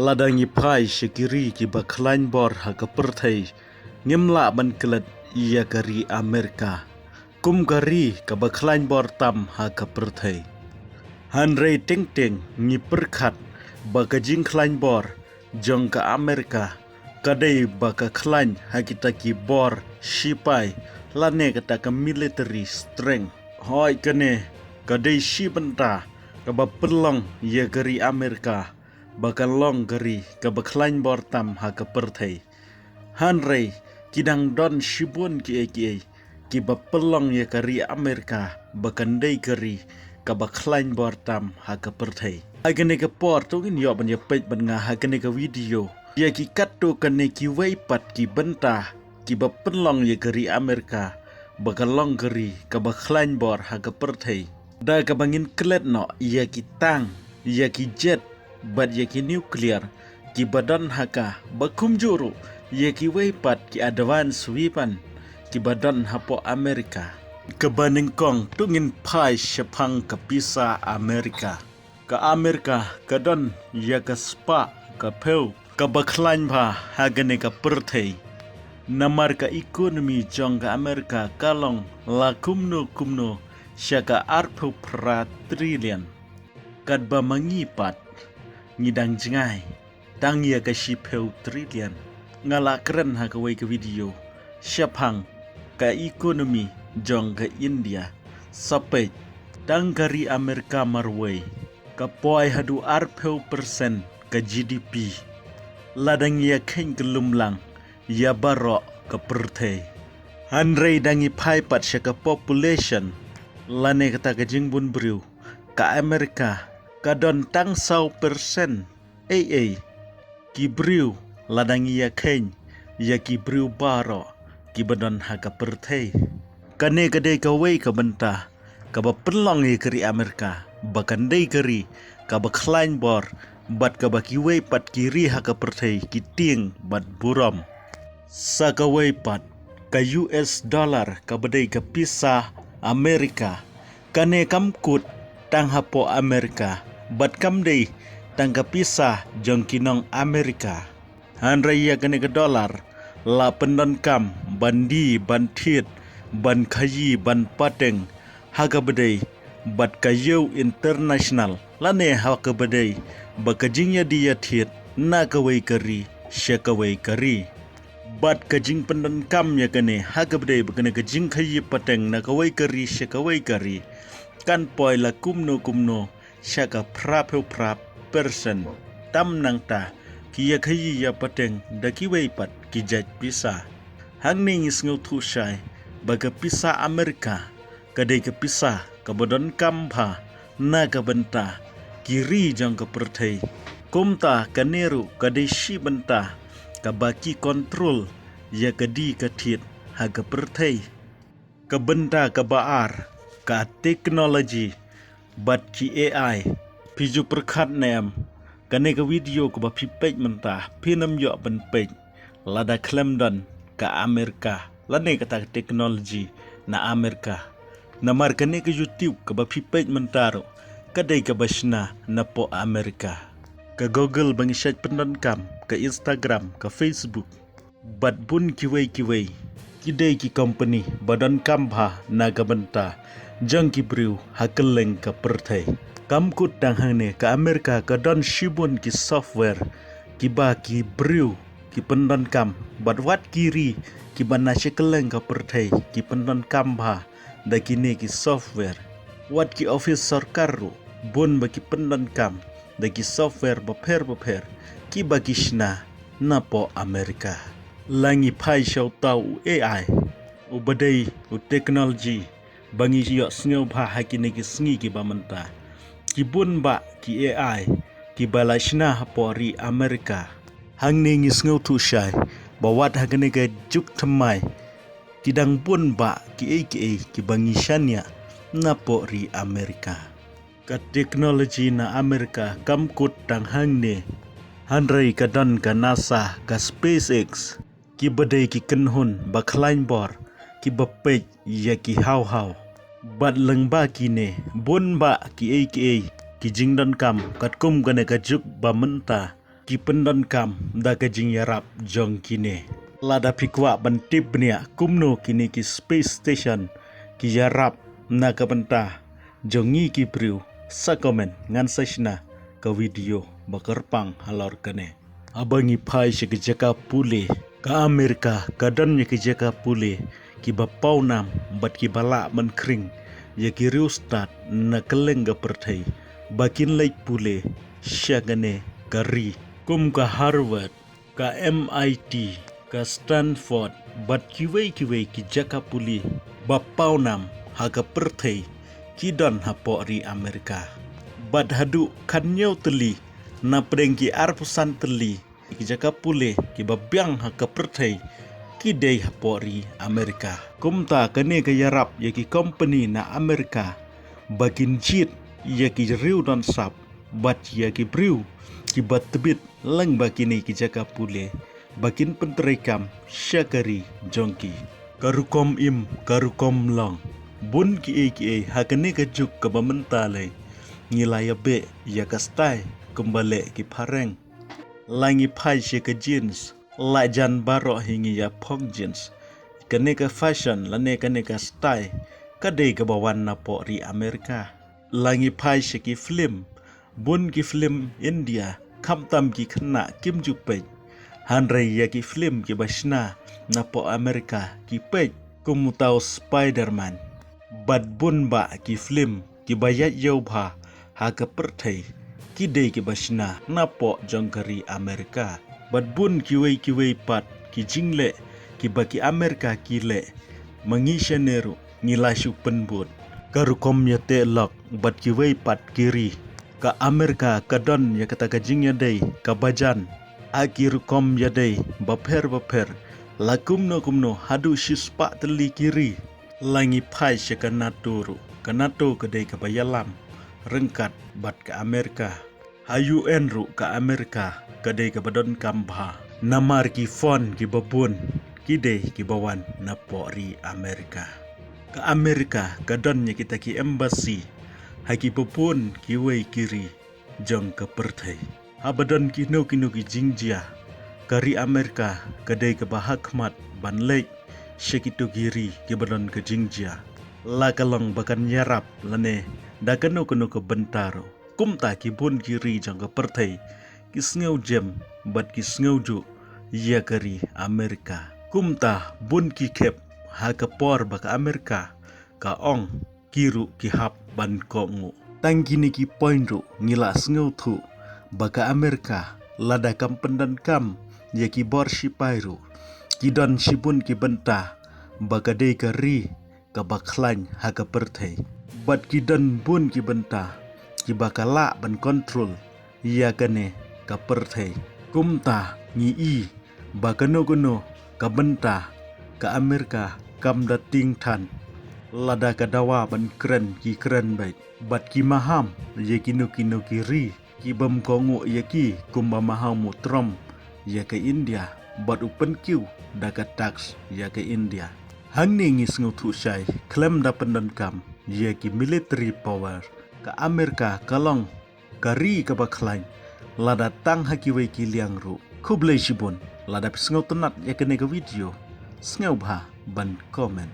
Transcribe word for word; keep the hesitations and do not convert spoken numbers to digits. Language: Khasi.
Lada ngi phai sha ki ri kiba khlaiñ bor ha ka pyrthei, ngim lah ban klet ïa ka ri Amerika kum ka ri kaba khlaiñ bor tam ha ka pyrthei. Hynrei teng teng ngi pyrkhat ba ka jingkhlaiñ bor jong ka Amerika ka dei ba ka khlaiñ ha kita ki bor shipai lane kata ka military strength. Hooid, kane ka dei shi bynta kaba pynlong ïa ka ri Amerika ba ka long ka ri kaba khlaiñ bor tam ha ka pyrthei. Hynrei ki dang don shibun kiei kiei kiba pynlong ïa ka ri Amerika ba kan dei ka ri kaba khlaiñ bor tam ha ka pyrthei. Ha kane ka por to ngin ïoh ban ïa peit bad nga ha kane ka video ïa ki katto katne kiwei pat ki bynta kiba pynlong ïa ka ri Amerika ba ka long ka ri kaba khlaiñ bor ha ka pyrthei. Da kaba ngin klet noh ïa ki tank, ïa ki jet bad ïa ki nuclear kiba don ha ka, ba kumjuh ruh ïa kiwei pat ki advance weapon kiba don hapoh Amerika. Kaba nyngkong to ngin phai shaphang ka pisa Amerika. Ka Amerika ka don ïa ka spah ka phew kaba khlaiñ bha ha kane ka pyrthei. Namar ka economy jong ka Amerika ka long la kumno kumno sha ka arphew phra trillion. Katba ma ngi pat ngi dang jngai tang ïa ka shiphew trillion. Nga la kren ha kawei ka video shaphang ka economy jong ka India. Sa peit, tang ka ri Amerika marwei ka poi haduh arphew percent ka G D P. Lada ngi ïa kheiñ ka lumlang ïa baroh ka pyrthei. Hynrei da ngi phai pat sha ka population lane kata ka jingbun briew, ka Amerika ka don tang saw percent. Ei ei, ki briew lada ngi ïa kheiñ ïa ki briew baroh kiba don ha ka pyrthei. Kane ka dei kawei ka bynta kaba pynlong ïa ka ri Amerika ba kan dei ka ri kaba khlaiñ bor bad kaba kiwei pat ki ri ha ka pyrthei ki tieng bad burom. Sa kawei pat, ka U S dollar kaba dei ka pisa Amerika, kane kam kut tang hapoh Amerika bad kam dei tang ka pisa jong ki nong Amerika. Hynrei ïa kane ka dollar la pyndonkam ban die ban thied ban khaïi ban pateng ha kaba dei bad ka ïew international lane ha kaba dei ba ka jingïadie ïathied na kawei ka ri sha kawei ka ri. Bad ka jingpyndonkam ïa kane ha kaba dei ba kane ka jingkhaïi pateng na kawei ka ri sha kawei ka ri kan poi la kumno kumno sha ka phraphew phrap percent. Tam nangta ki ïa khaïi ïa pateng da kiwei pat ki jait pisa. Hangne ngi sngewthuh shai ba ka pisa Amerika ka dei ka pisa kaba donkam bha na ka bynta ki ri jong ka pyrthei. Kumta kane ruh ka dei shi bynta kaba ki control ïa ka die ka thied ha ka pyrthei. Ka bynta kaba ar, ka technology bad ki A I. Phi ju pyrkhat ne em? Kane ka video kaba phi peit mynta phin ym ïoh ban peit lada khlem don ka Amerika lane kata ka technology na Amerika. Namar kane ka YouTube kaba phi peit mynta ruh ka dei kaba shna napoh Amerika. Ka Google ba ngi shait pyndonkam, ka Instagram, ka Facebook bad bun kiwei kiwei ki dei ki company ba donkam bha na ka bynta jong ki briew ha kylleng ka pyrthei. Kam kut tang hangne, ka Amerika ka don shibun ki software kiba ki briew ki pyndonkam bad wat ki ri kiba na sha kylleng ka pyrthei ki pyndonkam bha da kine ki software. Wat ki office sorkar ruh bun ba ki pyndonkam da ki software bapher bapher kiba ki shna napoh Amerika. La ngi phai sha uta u A I, uba dei u technology ba ngi ïohsngew bha ha kine ki sngi kiba mynta. Ki bun bah ki A I kiba la shna hapoh ri Amerika. Hangne ngi sngewthuh shai ba wat ha kane ka juk thymmai ki dang bun bah kiei kiei kiba ngi shaniah napoh ri Amerika. Ka technology na Amerika kam kut tang hangne. Hynrei ka don ka NASA, ka SpaceX, kiba dei ki kynhun ba khlaiñ bor kiba peit ïa ki haw haw. Bad lyngba kine bun bah kiei kiei ki jingdonkam katkum kane ka juk ba mynta ki pyndonkam da ka jingïarap jong kine. Lada phi kwah ban tip bniah kumno kine ki space station ki ïarap na ka bynta jong ngi ki briew, sa comment, ngan sa shna ka video ba kyrpang halor kane. Haba ngi phai sha ki jaka pule, ka Amerika ka don ïa ki jaka pule kiba pawnam bad kiba lah ban khring ïa ki riewstad na kylleng ka pyrthei ba kin leit pule sha kane ka ri, kum ka Harvard, ka M I T, ka Stanford bad kiwei kiwei ki jaka pule ba pawnam ha ka pyrthei ki don hapoh ri Amerika. Bad haduh khathynñiew tylli na pdeng ki arphew san tylli ki jaka pule kiba biang ha ka pyrthei ki dei hapoh ri Amerika. Kumta kane ka ïarap ïa ki kompani na Amerika ba kin jied ïa ki riew don sap bad ïa ki briew kiba tbit lyngba kine ki jaka pule ba kin pyntreikam sha ka ri jong ki. Ka rukom im, ka rukom long. Bun kiei kiei ha kane ka juk kaba mynta lei ngi la ïabeh ïa ka style kumba leh ki phareng. La ngi phai sha ka jeans, la jan baroh hi ngi ïa phong jeans. Kane ka fashion lane kane ka style ka dei kaba wan napoh ri Amerika. La ngi phai sha ki film, bun ki film India, khamtam ki khynnah kim ju peit. Hynrei ïa ki film kiba shna napoh Amerika ki peit, kum uta u Spider-Man. Bad bun bah ki film kiba ïaid ïew bha ha ka pyrthei ki dei kiba shna napoh jong ka ri Amerika. Bad bun kiwei kiwei pat ki jingleh kiba ki Amerika ki leh, ma ngi shane ruh ngi la shu pynbud. Ka rukom ïateh lok bad kiwei pat ki ri. Ka Amerika ka don ïa kata ka jingïadei kaba jan ha ki rukom ïadei bapher bapher, la kumno kumno haduh shispah tylli ki ri. La ngi phai sha ka NATO ruh, ka NATO ka dei kaba ïalam ryngkat bad ka Amerika. Ha U N ruh ka Amerika ka dei kaba donkam bha, namar ki fund kiba bun ki dei kiba wan napoh ri Amerika. Ka Amerika ka don ïa kita ki embassy ha kiba bun kiwei ki ri jong ka pyrthei. Haba don kino kino ki jingjia, ka ri Amerika ka dei kaba hakhmat ban leit sha kito ki ri kiba don ka jingjia. La ka long ba kan ïarap lane da kano kano ka bynta ruh. Kumta ki bun ki ri jong ka pyrthei ki sngew jem bad ki sngew juh ïa ka ri Amerika. Kumta bun ki khep ha ka por ba ka Amerika ka ong, ki ruh ki hap ban kohnguh. Tang kine ki point ruh ngi la sngewthuh ba ka Amerika lada kam pyndonkam ïa ki bor shipai ruh, ki don shibun ki bynta ba ka dei ka ri kaba khlaiñ ha ka pyrthei. Bad ki don bun ki bynta kiba ka lah ban control ïa kane ka pyrthei. Kumta ngi i ba kano kano ka bynta ka Amerika kam da tieng than. Lada ka dawa ban kren ki kren beit, bad ki maham ïa kino kino ki ri ki bym kohnguh ïa ki, kumba maham u Trump ïa ka India bad u pynkiew da ka tax ïa ka India. Hangne ngi sngewthuh shai khlem da pyndonkam ïa ki military power, ka Amerika ka long ka ri kaba khlaiñ lada tang ha kiwei ki liang ruh. Khublei shibun lada phi sngewtynnat ïa kane ka video. Sngewbha ban comment.